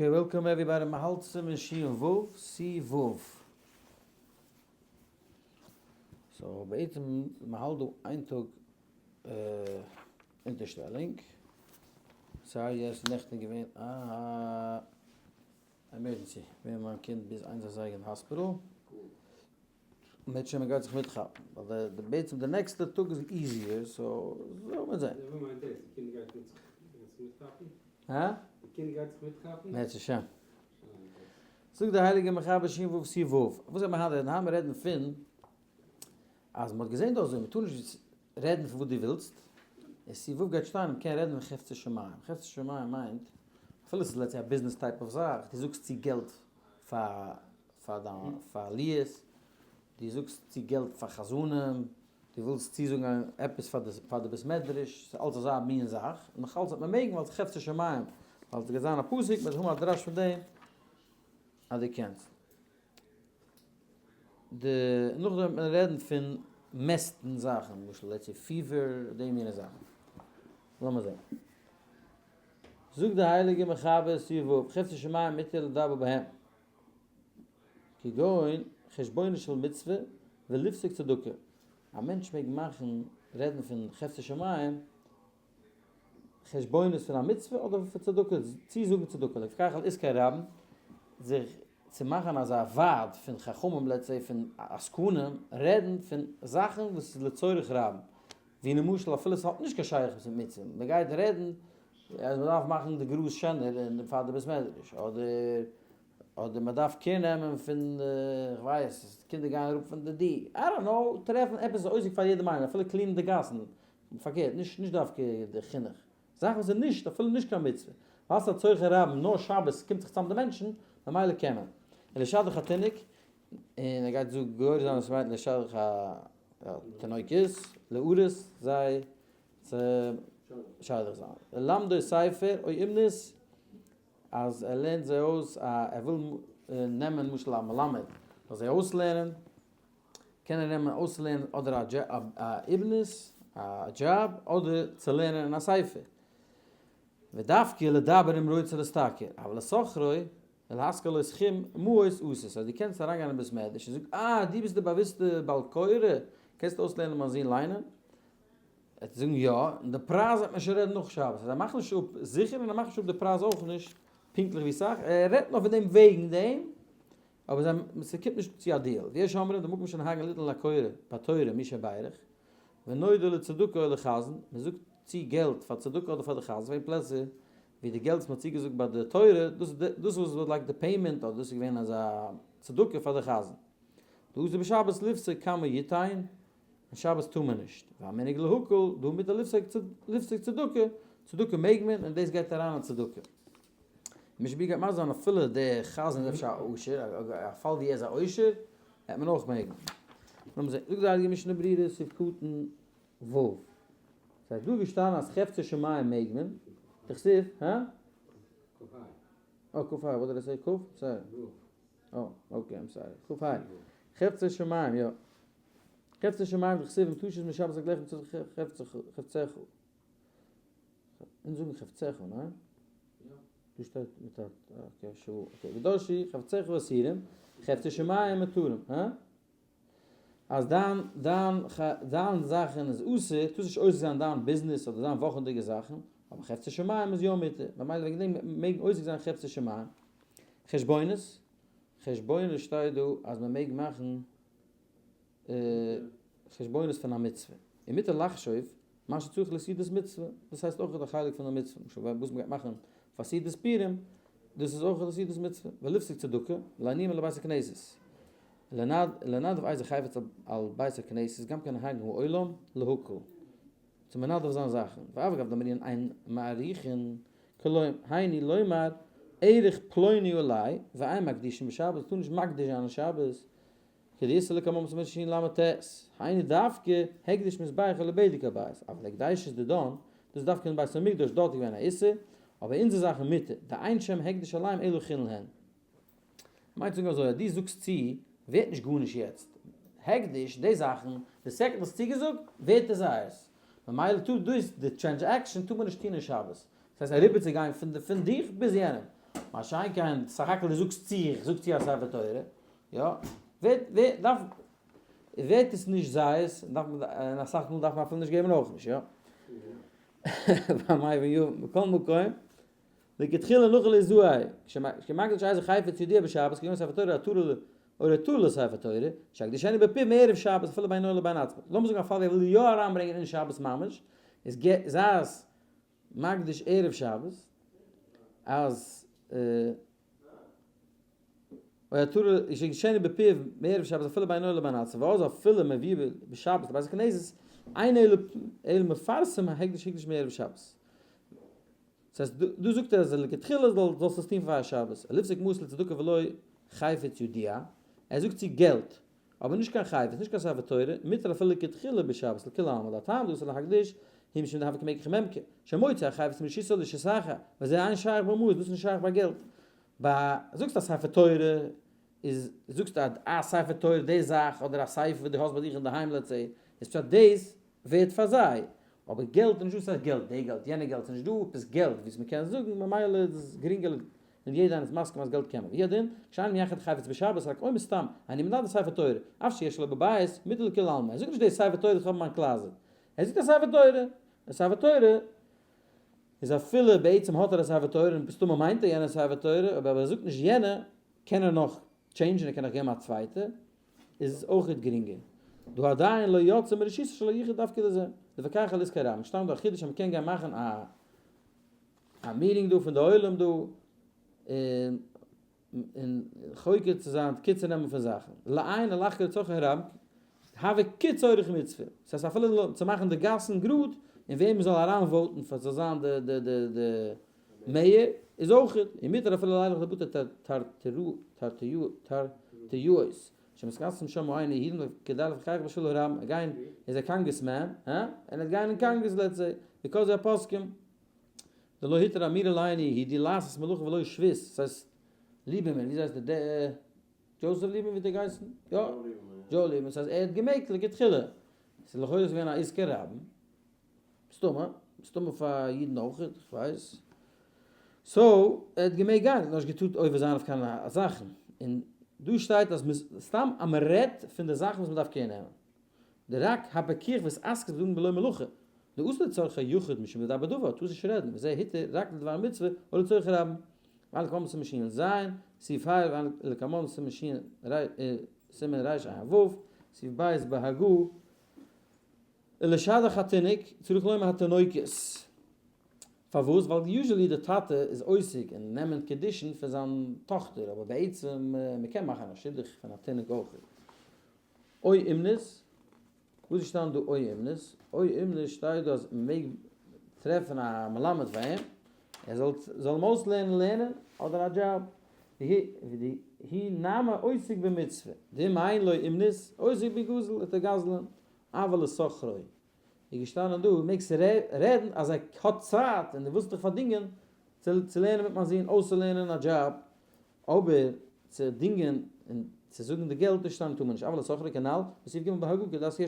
Okay, welcome everybody, מ'האלט סימן שין ו', סי' ו'. So בעצם מ'האלט דא איין טאג אונטערשטעלונג. Sorry, yes, נעכטן געווען א emergency, געווען מיין קינד ביז איינס אזייגער אין hospital. מיט מ'גייט זיך מיטכאפן, ווייל די בעצם די נעקסטע טאג איז easier, so זאל מען זען. וואס מיינט דאס? די קינד גייט מיט זיך מיטכאפן? הא? די קינד גייט זיך מיטכאפן? בעז ה. זאגט די הייליגע מחבר שין ו' סי' ו', וואס גייט מען היינט רעדן? היינט מיר רעדן פון אז מ'האט געזען דא אזוי, מ'טאר נישט רעדן פון וואס דו ווילסט, און סי' ו' גייט שטיין מ'קען רעדן פון חפצי שמים, חפצי שמים מיינט אפילו ס'איז let's say א business type of זאך, דו זאגסט צו געלט פאר פאר דיין פאר עליות, דו זאגסט צו געלט פאר חזנים, דו ווילסט צוזאגן עפעס פאר די פאר די בית מדרש, ס'איז אלץ אזא מין זאך, נאך אלץ וועט מען מעגן ווייל ס'איז חפצי שמים, ווייל ס'גייט זיין א פסוק, מ'וועט האבן א דרש פון דעם אז דו קענסט. די נאכדעם וועט מען רעדן פון מעסטן זאכן, למשל let's say fever, די מינע זאכן. לאמיר זען. זאגט די הייליגע מחבר סי' ו', חפצי שמים מותר לדבר בהם. כגון חשבונו של מצוה ולפסוק צדקה, א מענטש מעג מאכן רעדן פון חפצי שמים, חשבונות פון א מצוה אדער פון צדקה, צו זאגן צדקה, לפקח על עסקי רבים, זיך צו מאכן אזא ועד פון חכמים let's say פון עסקנים, רעדן פון זאכן וואס איז לצורך רבים, ווי למשל אפילו ס'האט נישט קיין שייכות מיט מצוה, מ'גייט רעדן אז מ'דארף מאכן די גראז שענער און פאר די בית מדרש, אדער אדער מען דארף care נעמען פון די, כ'ווייס, קינדער גייען אראפ פון די די, I don't know, טרעפן עפעס עוסק פאר יעדעם איינעם, אפילו clean ען די גאסן, פארקערט, נישט נישט דווקא די חינוך, זאכן וואס איז נישט, אפילו נישט קיין מצוה, ווייל ס'איז א צורכי רבים, נאר שבת קומט זיך צאם די מענטשן, ממילא קען מען. און לשדך התינוק, און ער גייט זאגן גורס זיין אז ס'מיינט לשדך התינוקות, לארס, זיי צו משדך זיין. ללמדו ספר או אומנות, אז ער לערנט זיי אויס א ער וויל נעמען למשל א מלמד זאל זיי אויסלערנען, קען ער נעמען אויסצולערנען אדער א אומנות, א דזשאב, אדער צו לערנען אין א ספר. ודווקא לדבר אם רוצה להשתכר, אבל לשכרו ולהשכיר לו סכום מעות אסור, אז דו קענסט אריינגיין אין בית מדרש און זאגן אה דו ביסט די באוויסטע בעל קורא, קענסט אויסלערנען מיין זון ליינען? ער וועט זאגן יא, און די פרייז וועט מען שוין רעדן נאך שבת, אז ער מאכט נישט אפ זיכער און ער מאכט נישט אפ די פרייז אויך נישט פונקטליך ווי סאך, ער רעדט נאר פון דעם וועגן דעם, אבער זיי ס'קומט נישט צו א deal, ויש אומרים דמקום שנוהגין ליתן לקורא בתורה מי שבירך, ונודע לצדקה או לחזן, מען זאגט צו געלט פאר צדקה אדער פאר די חזן, געווען פלעצער ווי די געלט וואס מען האט צוגעזאגט ביי די תורה, דאס איז דאס וואס like די payment אדער דאס איז געווען אזא צדקה פאר די חזן. דאס איז בשבת לפסוק כמה יתן, און שבת טאר מען נישט, והמנהג להקל, דא מיט די לפסוק צדקה, צדקה מעג מען און דאס גייט אריין אין צדקה. משבי גייט מסביר זיין אפילו דער חזן איז אפשר א עושר, א פאל ווי ער איז א עושר, העט מען אויך מעגן. לאמיר זען, זאגט די הייליגע משנה ברורה סעיף קטן ו', ס'איז דא געשטאנען אז חפצי שמים מעג מען, דכתיב, הא? אה, כ ה, what did I say, כ? Sorry. אה, okay, I'm sorry. כ ה. חפצי שמים, יא. חפצי שמים דכתיב אם תשית משבת רגליך מצאת חפצך. אונז זאגן חפצך, ניין? דא שטייט מיט א okay, שוה. Okay, ודרשו חפציך אסורים, חפצי שמים מותרים. הא? אז דיין דיין דיין זאכן איז אסור, טארסט נישט עוסק זיין דיין ביזנעס אדער דיין וואכענדיגע זאכן, אבער חפצי שמים איז יא מותר, ממילא וועגן דעם מעג מען עוסק זיין חפצי שמים. חשבונות, חשבונות שטייט דא אז מען מעג מאכן חשבונות פון א מצוה, און מותר לחשוב מה שצריך לסעודת מצוה, דאס הייסט אויך א חלק פון די מצוה, למשל וואס מען גייט מאכן פאר סעודת פורים, דאס איז אויך א סעודת מצוה, ולפסוק צדקה, לעניים ולבית הכנסת, לנדב איזה חפץ על בית הכנסת, גם כן נוהגין העולם להקל, צו מנדב זיין זאכן, ואף אגב דאמרינן אין מעריכין כלום, היינו לומר ערך פלוני עלי, ואין מקדישין בשבת, טאר נישט מקדיש זיין אין שבת, כדאיתא לקמן סימן של"ט, היינו דווקא הקדש מזבח ולבדק הבית, אבל הקדש איז דידן, דאס איז דווקא אין בית המקדש דארט איז געווען א איסור, אבער אונזער זאכן מותר, דאין שם הקדש עליהם אלא חולין הן. מיינט זאגן אזוי אז דו זאגסט צו ווערט נישט גארנישט יעצט, הקדש די זאכן, די second האסט צוגעזאגט ווערט עס זייערס, ממילא טאר דאס די transaction טאר מען נישט טון אין שבת, דאס הייסט אריבער צו גיין פון די פון דיך ביז יענעם. מה שאין כן, סך הכל דו זאגסט צו, איך זאג צו א ספר תורה, יא, ווערט, ווערט, דארף, ווערט עס נישט זייערס, דארף מען, און אסאך מאל דארף מען אפילו נישט געבן אויך נישט, יא. מכל מקום, לכתחילה נוכל להיזהר, כשמקדיש איזה חפץ ידוע בשבת, כגון ספר תורה עטרה או עטרה לספר תורה, שיקדישנו בפיו מערב שבת אפילו בינו לבין עצמו. לאמיר זאגן א פאל ווי ער וויל יא אריינברענגען אין שבת ממש, איז זיי עס מקדיש ערב שבת, אז או עטרה שיקדישנו בפיו מערב שבת אפילו בינו לבין עצמו, ואז אפילו מביא בשבת לבית הכנסת, אינו אלא מפרסם ההקדש הקדש מערב שבת. דאס הייסט דא זאגט ער אז לכתחילה זאלסט עס טון פאר שבת, לפסוק מעות לצדקה ולא חפץ ידוע, ער זאגט צו געלט, אבער נישט קיין חפץ, נישט קיין ספר תורה, מותר אפילו לכתחילה בשבת לכולי עלמא, והטעם דאסור להקדיש הוא משום דהוה כמקח וממכר, שמוציא החפץ מרשותו לרשות אחר, וזה אין שייך במעות, דאס איז נישט שייך ביי געלט. ביי זאגסט א ספר תורה איז זאגסט א ספר תורה די זאך אדער א ספר וואס דו האסט ביי דיך אינדערהיים let's say, איז פשט דאס ווערט פאר זיי, אבער געלט איז נישט דא סאך געלט, די געלט יענע געלט, ס'נישט דא עפעס געלט וואס מ'קען זאגן, ממילא איז עס גרינגער און יעדער איינער איז מסכים אז געלט קען מען. והוא הדין, כשאין מייחד חפץ בשבת רק אומר סתם, אני מנדב ספר תורה, אף שיש לו בבית, מותר לכולי עלמא. ער זאגט נישט די ספר תורה איך האב אין מיין closet. ער זאגט א ספר תורה. א ספר תורה איז אפילו בעצם האט ער א ספר תורה און מסתמא מיינט ער יענע ספר תורה, אבער ער זאגט נישט יענע, קען ער נאך change ן, ער קען נאך געבן א צווייטע. איז עס אויכעט גרינגער. דהא עדיין לא יצא מרשותו של היחיד דווקא לזה. להתווכח על עסקי רבים. שטאמט דא א חידוש אז מ'קען גיין מאכן א א meeting דא פון די עולם דא און און חוקר צו זיין קיצור נעמען פון זאכן. לעיין ולחקור לצרכי הרבים הוה כצורך מצוה. ס'הייסט אפילו צו מאכן די גאסן גראד און וועם מ'זאל אריין vote ן פאר ס'זאל זיין די די די די mayor איז אויכעט, און מותר אפילו לילך לבתי תרטיאות שמתכנסים שם איין אידן כדי לפקח בשביל הרבים, ער גיין איז א congressman, הא? און ער גיין אין קאנגרעס let's say, because הפוסקים דלא היתר אמירה לעיני יהודי לעשות מלאכה ולא שבות, ס'הייסט ליבערמען, וויאזוי הייסט די דזשאוסעף ליבערמען ווי האט ער געהייסן? יא, דזשאו ליבערמען, ס'הייסט ער האט געמעגט לכתחילה, ס'איז לכאורה געווען א עסקי רבים. מסתמא, מסתמא פאר אידן אויך, איך ווייס. so, ער האט געמעגט גיין, ער האט נישט געטארט עובר זיין אויף קיין זאכן. און דא שטייט אז מ'איז סתם אז מ'רעדט פון די זאכן וואס מ'דארף care נעמען. די רק הפיקוח והתעסקות בדברים בלא מלאכה. דאסור לצרכי יחיד משום לדבר דבר, טארסט נישט רעדן, וזה היתר רק לדבר מצוה או לצורך רבים. ואין לקמן סימן שין ז, סעיף ה, ואין לקמן סימן רע"ו, סעיף ב' בהגה. ולשדך התינוק צריך לומר התינוקות. פארוואס? ווייל usually די טאטע איז עוסק אין נעמען קידושין פון זיין טאכטער, אבער בעצם מען קען מאכן א שידוך פון א תינוק אויך. או אומנות, וואס איז געשטאנען דא או אומנות? או אומנות שטייט דא אז מען מעג טרעפן א מלמד פאר אים, ער זאל זאל אים אויסלערנען לערנען אדער א דזשאב. והוא נמי עוסק במצוה, דאם אין לו אומנות, עוסק בגזל, וועט ער גזל'ען. אבל לשכרו איז געשטאנען דא, מעגסט רעדן אז ער האט צייט און דו ווילסט דיך פארדינגען צו לערנען מיט מיין זון אויסצולערנען א דזשאב, אבער צו דינגען און צו זאגן די געלט איז שטאנען טאר מען נישט, אבל לשכרו כנל, בסעיף ג' בהגה כדת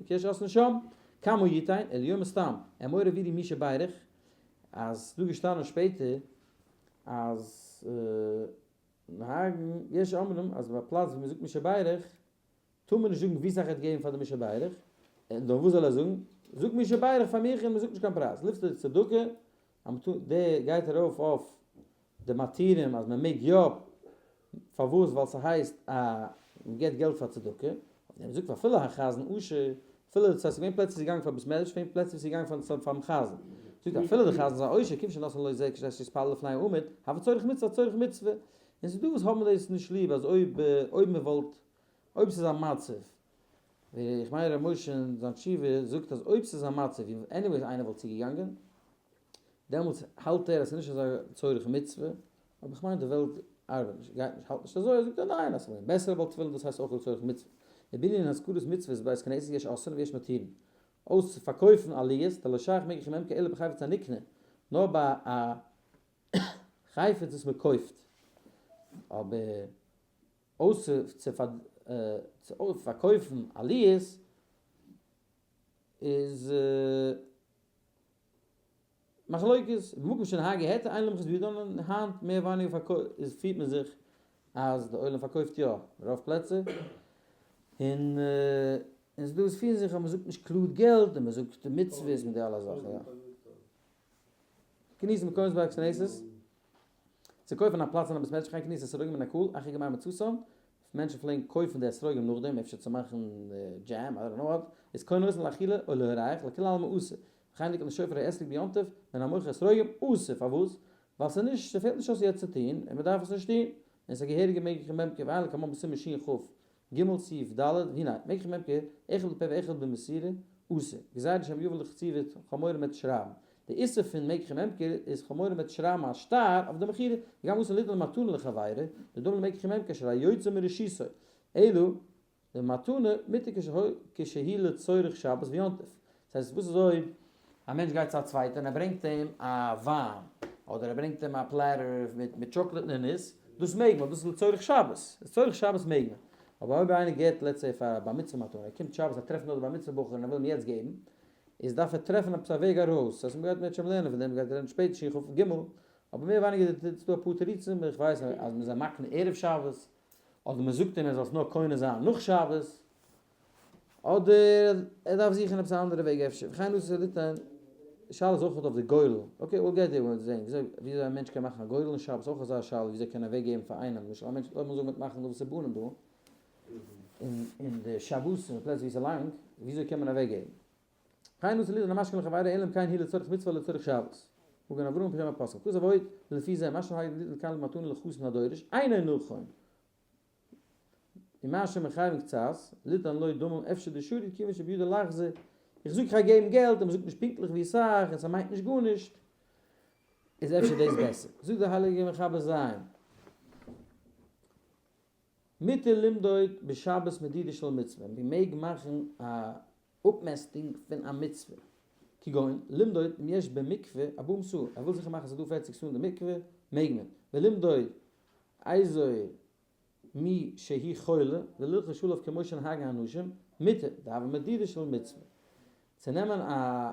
יש עשין שם, כמה יתן, אלא יאמר סתם, אמור עבירי מי שברך, אז ס'דא געשטאנען שפעטער אז נהגן יש אומרים אז ביי פלאץ ווי מ'זאגט מי שברך טאר מען נישט זאגן ווי סאך ער האט געגעבן פאר די מי שברך, און דאן וואס זאל ער זאגן? זאג מי שברך פאר מיך און מען זאגט נישט קיין פרייז. לפסוק צדקה, אז מען טאר, די גייט ארויף אויף די מתירים אז מען מעג יא, פארוואס? ווייל ס'הייסט א מען געבט געלט פאר צדקה, אויף דעם זאגט אפילו החזן עשיר, אפילו דאס הייסט ס'געווען פלעצער ס'איז געגאנגען פאר בית מדרש, געווען פלעצער וואס איז געגאנגען פארן חזן, זאגט אפילו די חזן איז א עושר, כיוון שנתן לו זה כדי שיתפלל לפני העמוד, הוי צורך מצוה צורך מצוה, און ס'איז דא וואס האבן דאס נישט ליב אז אויב אויב מען וואלט אויב ס'איז א מצב ווי איך מיין ר' משה אין זיין תשובה זאגט אז אויב ס'איז א מצב ווי anyways איינער וואלט צוגעגאנגען דעמאלטס האלט ער אז ס'איז נישט אזא צורך מצוה, אבער איך מיין די וועלט ארבעט נישט גייט נישט האלט נישט אזוי זאגט ער ניין אז ס'איז בעסער א בעל תפילה דאס הייסט אויך לצורך מצוה. ובענין הזכרת מצוות בבית כנסת יש אוסרין ויש מתירין אויס צו פארקויפן עליות דלא שייך מקח וממכר אלא בחפץ הנקנה נאר ביי א חפץ וואס מען קויפט, אבער אויסער צו פארקויפן עליות איז מחלוקת, במקום שנהגו היתר אין למחות בידן און היינט מער ווייניגער איז פירט מען זיך אז די עולם פארקויפט יא רוב פלעצער, און און ס'דא וואס פירן זיך אז מ'זאגט נישט קלאר געלט און מ'זאגט מצוות מיט די אלע זאכן יא. כניסת מקומות בית הכנסת, צו קויפן א פלאץ אין א בית מדרש וכן כניסת אתרוגים מן הקהל אחר גמר מצותם, מענטשן פלעגן קויפן די אתרוגים נאכדעם אפשר צו מאכן jam, I don't know what, איז קונה אותן לאכילה או להריח, לכולי עלמא אסור, וכן ליתן לשופר האתרוג ביום טוב, מן המוכר אתרוגים, אסור, פארוואס? ווייל ס'איז נישט, ס'פעלט נישט אויס יעצט צו טון, און מ'דארף עס נישט טון, און ס'איז א געהעריגע מקח וממכר, ועיין לקמן בסימן שכ ג סעיף ד', והנה, מקח וממכר, אחד בפה ואחד במסירה, אסור, גזירה שמא יבא לחציבת חמורים מ'עט שרייבן. די איסור פון מקח וממכר איז חמורים מ'עט שרייבן א שטר אויף די מכירה, וגם אסור ליתן מתנה לחבירו, דדומה למקח וממכר שהרי יוצא מרשותו, אלא די מתנה מותר כשהיא לצורך שבת ויום טוב. דאס הייסט וואס איז אויב א מענטש גייט צו א צווייטע און ער ברענגט אים א וויין, אדער ער ברענגט אים א platter מיט טשאקלעט און ניס, דאס מעג מען, דאס איז לצורך שבת, לצורך שבת מעג מען. אבער אויב איינער געבט let's say פאר א בר מצוה מתנה, ער קומט שבת ער טרעפט נאר די בר מצוה בחור און ער וויל אים יעצט געבן, איז דארף ער טרעפן עפעס א וועג ארויס, דאס הייסט מ'גייט מערטשעם לערנען פון דעם, מ'גייט רעדן שפעטער שכ ג, אבער מער ווייניגער איז דא אפאר תירוצים, איך ווייס אז מ'איז זיי מקנה ערב שבת, אדער מ'זאגט אים ער זאל עס נאר קונה זיין נאך שבת, אדער ער דארף זוכן עפעס א אנדערע וועג אפשר, וכן אסור ליתן, די שאלה איז אויך אויף די גורל, okay we'll get there מ'וועט זעהן וויאזוי א מענטש קען מאכן א גורל אין שבת, אויך אזא שאלה וויאזוי קען ער אוועק געבן פאר איינעם, למשל א מענטש לאמיר זאגן מ'וועט מאכן דא וואס איז בנים דא, אין די שבת אין די פלעצער ווי ס'איז לאנג, וויאזוי קען מען אוועק געבן? וכן אסור ליתן המשקה לחבירו אלא אם כן היא לצורך מצוה לצורך שבת. מגן אברהם בשם הפוסקים. כתב עוד לפי זה מה שנהגו ליתן כלה מתנה לחתן הדורש אינו נכון. ומה שמחייבים קצת, ליתן לו דמים אפשר דשרי כיוון שבידו לחזור. איך זאג איך גיי געבן געלט און מ'זאגט נישט פונקטליך ווי סאך און ס'מיינט נישט גארנישט, איז אפשר דאס בעסער. זאגט דער הייליגער מחבר זיין. מותר למדוד בשבת מדידה של מצוה, מ'מעג מאכן א אפמעסטונג פון א מצוה, כגון למדוד אם יש במקווה ארבעים סאה, ער וויל זיכער מאכן ס'איז דא פערציג סאה אין די מקווה, מעג מען, ולמדוד אזור מי שהיא חולה וללחוש עליו כמו שנהגו הנשים, מותר, דהוה מדידה של מצוה. צו נעמען א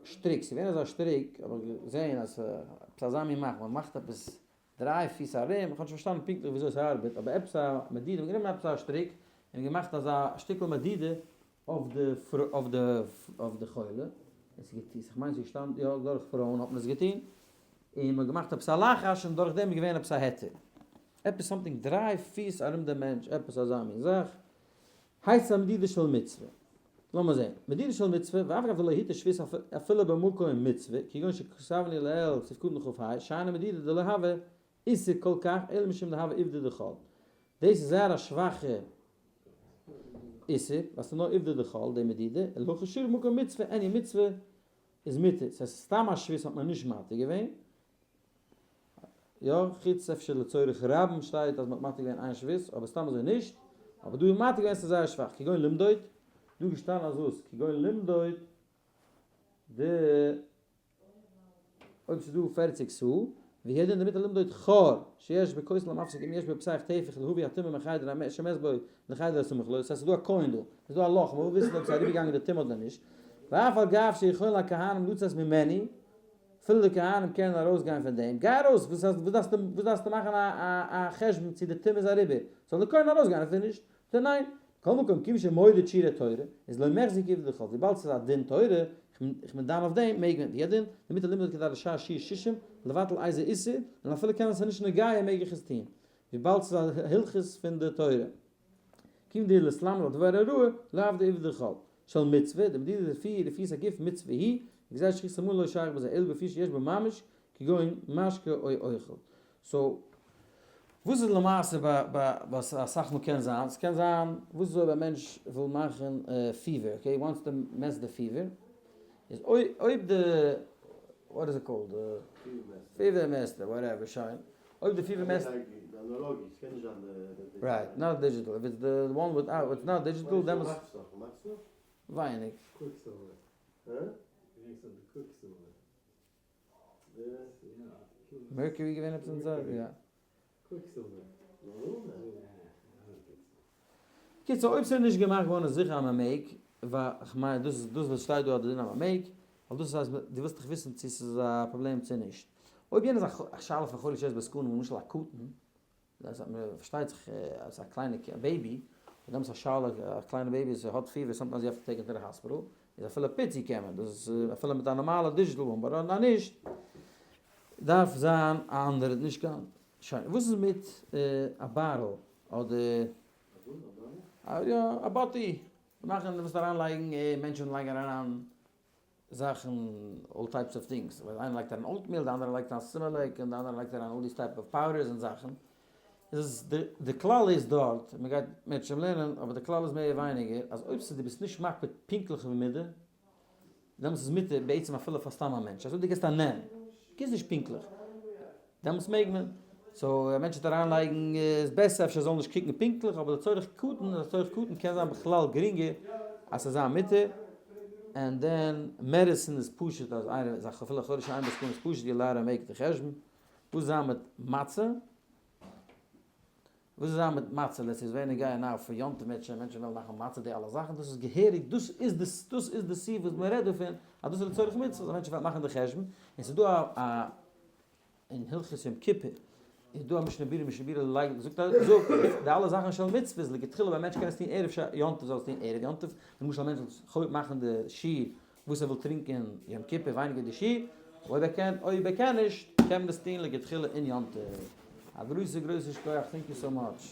שטריק, ס'איז געווען אזא שטריק, האב איך געזען אז עפעס אזא מין מאך, מען מאכט עפעס דריי פיס ארום, איך האב נישט פארשטאנען פונקטליך וויאזוי ס'ארבעט, אבער עפעס א מדידה, מ'האט גענומען עפעס א שטריק און געמאכט אזא שטיקל מדידה אויף די אויף די אויף די חולה, עס איז געטון, איך מיין ס'איז געשטאנען יא דורך פרויען האט מען עס געטון, און מ'האט געמאכט עפעס א לחש און דורך דעם איז געווען עפעס א היתר, עפעס something דריי פיס ארום די מענטש, עפעס אזא מין זאך, הייסט עס א מדידה של מצוה. לאמיר זען, מדידה של מצוה, ואף אגב דלא היתר שבות אפילו במקום מצוה, כגון שכתבנו לעיל סעיף קטן כ ה, שאני מדידה דלא הוה איסור כל כך אלא משום דהוה עובדא דחול. דאס איז זייער א שוואכע איסור, ווייל ס'איז נאר עובדא דחול די מדידה, אלא הכא שרי במקום מצוה, עני מצוה איז מותר, ס'הייסט סתם א שבות האט מען נישט מתיר געווען, יא, חוץ אפשר לצורך רבים שטייט אז מ'האט מתיר געווען איין שבות, אבער סתם אזוי נישט, אבער דא איז מתיר געווען ס'איז זייער שוואך, כגון למדוד, דא געשטאנען אז וואס? כגון למדוד די אויב ס'איז דא פערציג סאה, והוא הדין דמותר למדוד חור שיש בכותל המפסיק אם יש בו פתח טפח להביא הטומאה מחדר שמת בו לחדר הסמוך לו, ס'הייסט ס'איז דא א כהן דא, ס'איז דא א לאך, מ'וויל וויסן אויב ס'איז אריבערגעגאנגען די טומאה אדער נישט, ואף על גב שיכולין הכהנים לצאת ממנו, אפילו די כהנים קענען ארויסגיין פון דעם, גיי ארויס, וואס דארפסטו וואס דארפסטו מאכן א חשבון צו די טומאה איז אריבער, זאל די כהן ארויסגיין אפילו נישט, זאגט ער ניין, מכל מקום כיוון שמודד שיעורי תורה, איז לא מיחזי כעובדא דחול, וויבאלד ס'איז א דין תורה, איך בין דן אויף דעם, מעג מען, והוא הדין, דמותר למדוד כדי לשער שיעור שישים, לבטל איזה איסור, און אפילו קען עס איז נישט נוגע מעג איך עס טון, וויבאלד ס'איז א הלכות פון די תורה. כיוון דאית ללמד על דבר הוראה, לאו דעובדא דחול. של מצוה, די מדידה לפי רפיית הגוף מצוה היא, וגזירת שחיקת סימנים לא שייך בזה, אלא בפי שיש בו ממש, כגון משקה או אוכל. so, וואס איז למעשה ביי ביי וואס אסאך מאל קען זיין, ס'קען זיין, וואס איז אויב א מענטש וויל מאכן fever, okay, wants to מעסט די fever, איז אויב די, what is it called, די fever מעסטער, whatever, שוין, אויב די fever מעסטער. די אנאלאגיע, ס'קען נישט זיין די digital. right, not digital, if it's the one with out, it's not digital, דעמאלטס. מאכסט נאך, מאכסט נאך? ווייניג. Quicksilver. הא? געדענקסט נאך די Quicksilver? די. Mercury געווען עפעס אין זיי? יא. Quicksilver. קיצור אויב ס'איז נישט געמאכט געווארן איז זיכער אז מ'מעג, ווייל כ'מיין דאס איז דאס וואס שטייט דא אז די דין אז מ'מעג. ווייל דאס איז אז דו ווילסט דאך וויסן צו ס'איז א פראבלעם צו נישט. אויב יענער איז א שאלה פון חולה שיש בסכנה, למשל א קטן, דאס האט מען פארשטייט זיך אז א קליינע baby, און דעמאלטס א שאלה א קליינע baby ס'האט fever sometimes you have to take to the hospital, איז אפילו פיצי קען מען, דאס איז אפילו מיט א נארמאלע digital one, but אויב נישט דארף זיין א אנדערע נישט קיין, שוין וואס איז מיט א bottle אדער יא א באטי, מאכן וואס אריין לייגן מענטשן לייגן אריין זאכן, all types of things, ווייל איינער לייגט אריין oatmeal, די אנדערע לייגט אריין Similac, און די אנדערע לייגט אריין all these type of powders און זאכן, איז די כלל איז דארט, מען גייט מערטשעם לערנען, אבער די כלל איז מער ווייניגער, אז אויב ס'איז דו ביסט נישט מקפיד פונקטליך במידה, דעמאלטס איז מותר בעצם אפילו פאר סתם א מענטש, אזוי דו גיבסט א נעם, גיבסט נישט פונקטליך, דעמאלטס מעג מען. so א מענטש וועט אריינלייגן איז בעסער אפשר זאל נישט קוקן פונקטליך, אבער לצורך קטן, לצורך קטן קען זיין בכלל גרינגער אז ס'זאל זיין מותר, and then medicine איז פשוט אז איינער איז אפילו חולה שאין בו סכנה איז פשוט you allowed to make די חשבון. וואס זיין מיט מצה? וואס איז זיין מיט מצה? let's say ווען איך גיי נאר פאר יום טוב מענטשן מענטשן וועלן מאכן מצה די אלע זאכן דאס איז געהעריג דאס איז די דאס איז די סעיף וואס מען רעדט דא פון אז דאס איז לצורך מצוה אז מענטשן וועלן מאכן די חשבון און ס'איז דא א אין הלכות יום כיפור איז דא א משנה ברורה משנה ברורה לייגט זאגט זאגט די אלע זאכן של מצוה איז לכתחילה ווען א מענטש קען עס טון ערב יום טוב זאל עס טון ערב יום טוב למשל א מענטש זאל מאכן די שיעור וואס ער וויל טרינקען יום כיפור ווייניגער די שיעור, אויב ער קען, אויב ער קען נישט, קען מען עס טון לכתחילה אין יום טוב. א גרויסע גרויסע שכוח, thank you so much.